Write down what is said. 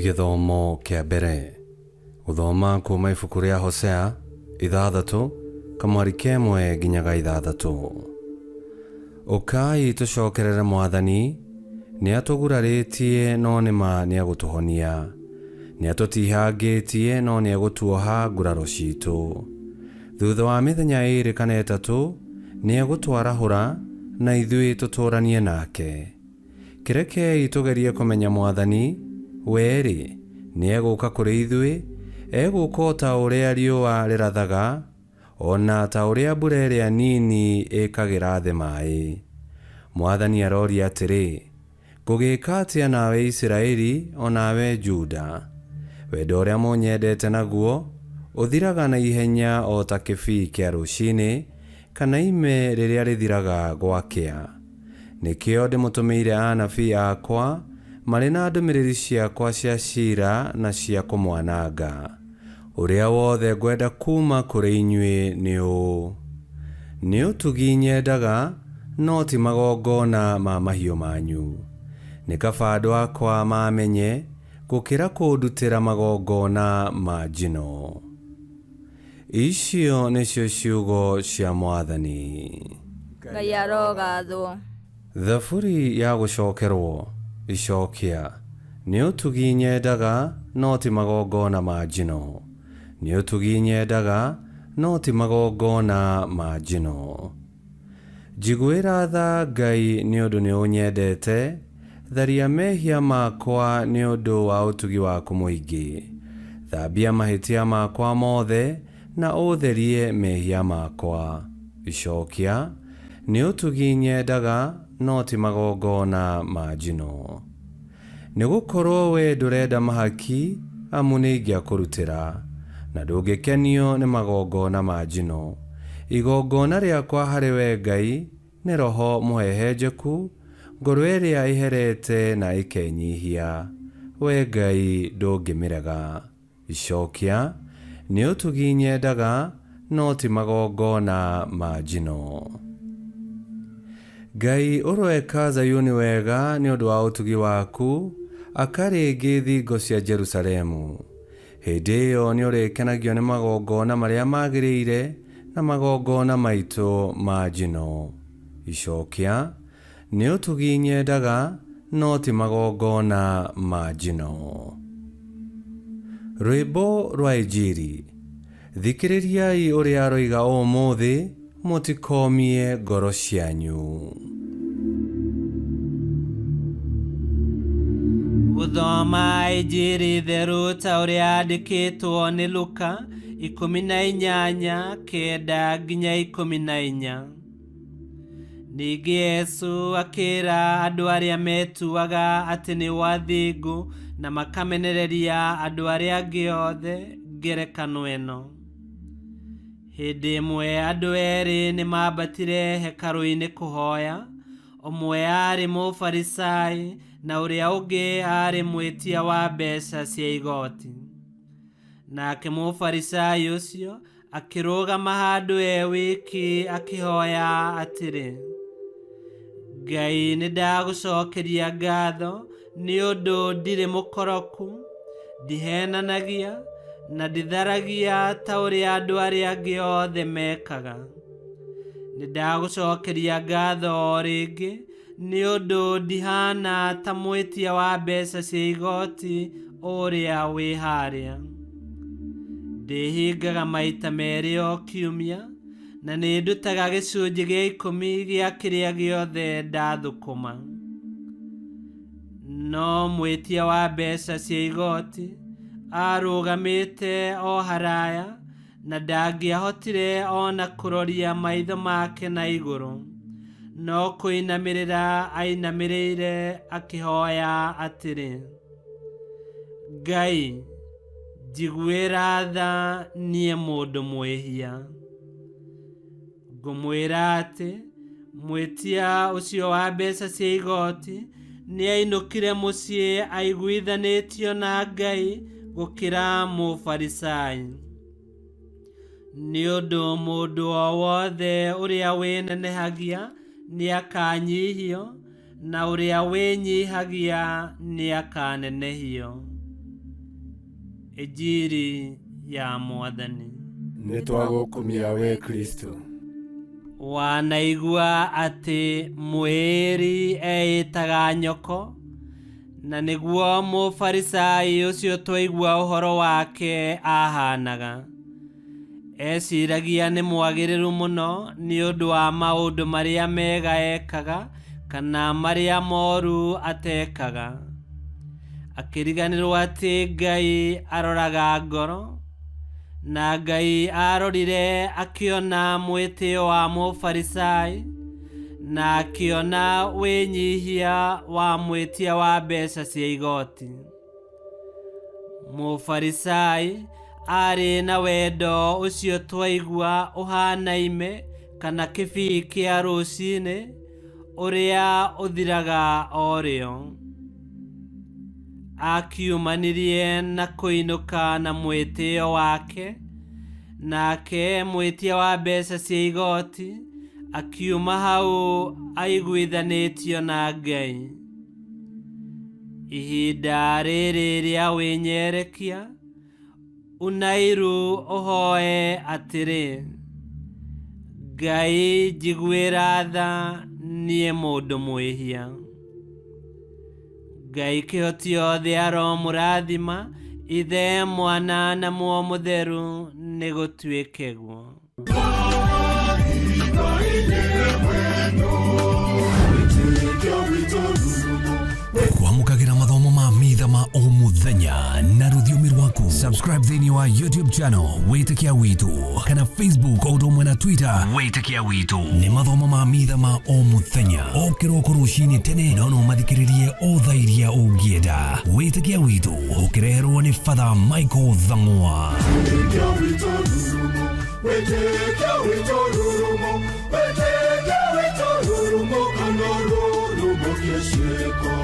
Gĩthomo kĩa mbere. Gũthoma kuma ibuku rĩa Hosea 6 kamwari kemwe nginya ga 6. Ũkai tũcokerere Mwathani, nĩatũgurarĩtie no nĩma nĩegũtũhonia, nĩatũtihangĩtie no nĩegũtuoha nguraro ciitũ. Thutha wa mĩthenya 2 kana 3 nĩegũtwarahũra na ithuĩ tũtũranie nake. Kĩrekei tũgerie kũmenya Mwathani, we-rĩ, nĩegũũka kũrĩ ithuĩ, egũũka o ta ũrĩa riũa rĩrathaga, o na ta ũrĩa mbura ĩrĩa nini ĩkagĩra thĩ maĩ. Mwathani aroria atĩrĩ, Ngũgĩĩka atĩa nawe Isiraeli, o nawe Juda? Wendo ũrĩa mũnyendete naguo ũthiraga na ihenya o ta kĩbii kĩa rũcinĩ, kana ime rĩrĩa rĩthiraga gwakĩa. Nĩkĩo ndĩmũtũmĩire anabii akwa marĩ na ndũmĩrĩri ciakwa cia ciira na cia kũmwananga. Ũrĩa wothe ngwenda kuuma kũrĩ inyuĩ nĩ ũũ, Nĩ ũtugi nyendaga, no ti magongona ma mahiũ manyu. Nĩ kaba andũ akwa maamenye gũkĩra kũndutĩra magongona ma njino. Icio nĩcio ciugo cia Mwathani. Ngai arogathwo. Thaburi ya gũcokerwo. Icokia. Nĩ ũtugi nyendaga, no ti magongona ma njino. Nĩ ũtugi nyendaga, no ti magongona ma njino. Njiguĩra tha Ngai nĩ ũndũ nĩ ũnyendete, tharia mehia makwa nĩ ũndũ wa ũtugi waku mũingĩ. Thambia mahĩtia makwa mothe na ũũtherie mehia makwa. Icokia, Nĩ ũtugi nyendaga, no ti magongona ma njino. Nĩ gũkorũo wee ndũrenda mahaki, amu nĩingĩakũrutĩra, na ndũngĩkenio nĩ magongona ma njino. Igongona rĩakwa harĩ wee Ngai nĩ roho mũhehenjeku, ngoro ĩrĩa ĩherete na ĩkenyihia, wee Ngai ndũngĩmĩrega. Icokia, Nĩ ũtugi nyendaga, no ti magongona ma njino. Ngai ũroeka Zayuni wega nĩ ũndũ wa ũtugi waku, aka rĩngĩ thingo cia Jerusalemu. Hĩndĩ ĩyo nĩũrĩkenagio nĩ magongona marĩa magĩrĩire na magongona maitũ ma njino. Icokia, Nĩ ũtugi nyendaga, no ti magongona ma njino. Rwĩmbo rwa Injiri. Thikĩrĩriai ũrĩa aroiga ũmũthĩ, mũtikomie ngoro cianyu. Gũthoma Injiri theru ta ũrĩa yandĩkĩtwo nĩ Luka 18 9 nginya 14. Ningĩ Yesu akĩra andũ arĩa metuaga atĩ nĩ athingu na makamenereria andũ arĩa angĩ othe ngerekano ĩno. Hĩndĩ ĩmwe andũ erĩ nĩ mambatire hekarũ-inĩ kũhoya, ũmwe aarĩ Mũfarisai na ũrĩa ũngĩ aarĩ mwĩtia wa mbeca cia igoti. Nake Mũfarisai ũcio akĩrũgama handũ e wiki akĩhoya atĩrĩ, Ngai nĩ ndagũcokeria ngatho nĩ ũndũ ndirĩ mũkoroku, ndihenanagia na nditharagia ta ũrĩa andũ arĩa angĩ othe mekaga. Nĩ ndagũcokeria ngatho o rĩngĩ nĩ ũndũ ndihana ta mwĩtia wa mbeca cia igoti ũrĩa wĩ harĩa. Ndĩhingaga maita merĩ o kiumia, na nĩ ndutaga gĩcunjĩ gĩa ikũmi gĩa kĩrĩa gĩothe ndathũkũma. No mwĩtia wa mbeca cia igoti arũgamĩte o haraya na ndangĩahotire o na kũroria maitho make na igũrũ, no kũinamĩrĩra ainamĩrĩire akĩhoya atĩrĩ, Ngai, njiguĩra tha niĩ mũndũ mwĩhia. Ngũmwĩra atĩ, mwĩtia ũcio wa mbeca cia igoti nĩainũkire mũciĩ aiguithanĩtio na Ngai gũkĩra Mũfarisai. Nĩ ũndũ mũndũ o wothe ũrĩa wĩnenehagia nĩakanyihio, na ũrĩa wĩnyihagia nĩakanenehio. Injiri ya Mwathani. Nĩ twagũkumia we Kristo. Wanaigua atĩ mwĩĩri eĩtaga nyoko, na nĩguo Mũfarisai ũcio twaigua ũhoro wake ahanaga. Eciragia nĩ mwagĩrĩru mũno nĩ ũndũ wa maũndũ marĩa mega ekaga kana marĩa moru atekaga. Akĩriganĩrwo atĩ Ngai aroraga ngoro, na Ngai arorire akĩona mwĩtĩo wa Mũfarisai na akĩona wĩnyihia wa mwĩtia wa mbeca cia igoti. Mũfarisai arĩ na wendo ũcio twaigua ũhanaime kana kĩbii kĩa rũcinĩ ũrĩa ũthiraga o rĩo. Akiumanirie na kũinũka na mwĩtĩo wake, nake mwĩtia wa mbeca cia igoti akiuma hau aiguithanĩtio na Ngai. Ihinda rĩrĩ rĩa wĩnyerekia, unairu ũhoe atĩrĩ, Ngai njiguĩra tha niĩ mũndũ mwĩhia. Ngai kĩhoti othe aromũrathima, Ithe, Mwana na Muoyo Mũtheru, nĩ gũtuĩke guo. Kwamũkagĩra mathomo ma mitha ma o mũthenya na rũthiomi rwaku. Subscribe thĩinĩ wa YouTube channel Wĩtĩkia Witũ kana Facebook o ũndũ ũmwe na Twitter Wĩtĩkia Witũ. Nĩ mathomo ma mitha ma o mũthenya o kĩroko rũcinĩ tene, no no mathikĩrĩrie o thaa iria ũngĩenda. Wĩtĩkia Witũ ũkĩreherwo nĩ Father Michael Thang'wa. Wĩtĩkia witũ rurumo, wĩtĩkia witũ rurumo, kana rurumo kĩciko.